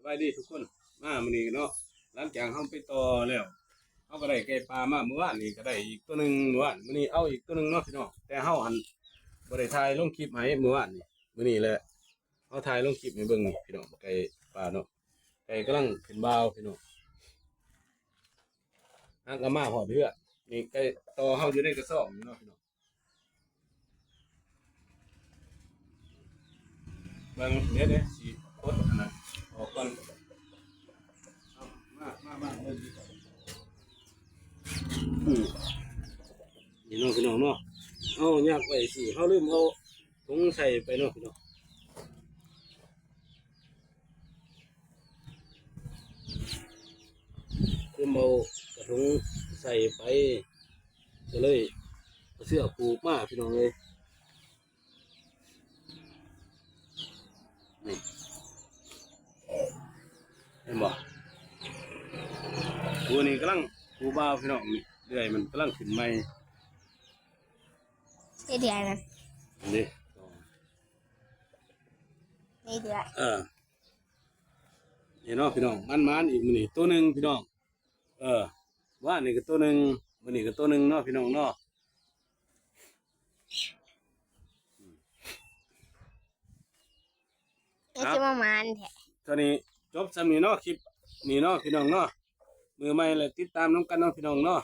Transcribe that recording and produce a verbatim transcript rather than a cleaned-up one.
บายดีทุกคน มามื้อนี้เนาะ หลังจากเฮาไปต่อแล้ว เฮาก็ได้ไก่ป่ามาเมื่อวานนี้ก็ได้อีกตัวหนึ่งเมื่อวาน มื้อนี้เอาอีกตัวหนึ่งเนาะพี่น้อง แต่เฮาหันบ่ได้ถ่ายลงคลิปให้เมื่อวานนี้ มื้อนี้แหละ เฮาถ่ายลงคลิปให้เบิ่งนี่พี่น้อง ไก่ป่าเนาะ ไก่กำลังขึ้นบาวพี่น้อง หากะมาฮอดเฮือน นี่ไก่ต่อเฮาอยู่ในกระสอบนี่เนาะพี่น้อง เบิ่ง เดี๋ยว เดี๋ยว สิกดอันนั้นออกก่อน เอา มา มา มา เบิ่งดีกว่า อืม นี่เนาะพี่น้องเนาะ เอายักไว้สิ เฮาลืมเอาถุงใส่ไปเนาะพี่น้อง ลืมเอากระถุงใส่ไป ก็เลยเอาเสื้อผูกมาพี่น้องเอ้ย นี่ เห็นบ่ ตัวนี้กำลังผูกบ่าวพี่น้อง นี่ เลื่อยมันกำลังขึ้นใหม่ นี่เดือยมัน นี่ นี่เดือย เออ นี่เนาะพี่น้อง มันๆ อีกมื้อนี้ ตัวหนึ่งพี่น้อง เออ ว่านี่ก็ตัวหนึ่ง มื้อนี้ก็ตัวหนึ่งเนาะพี่น้องเนาะ นี่คือประมาณแท้ เท่านี้จบส่ำนี้เนาะ คลิปนี้เนาะพี่น้องเนาะ มื้อใหม่แล้วติดตามนำกันเนาะพี่น้องเนาะ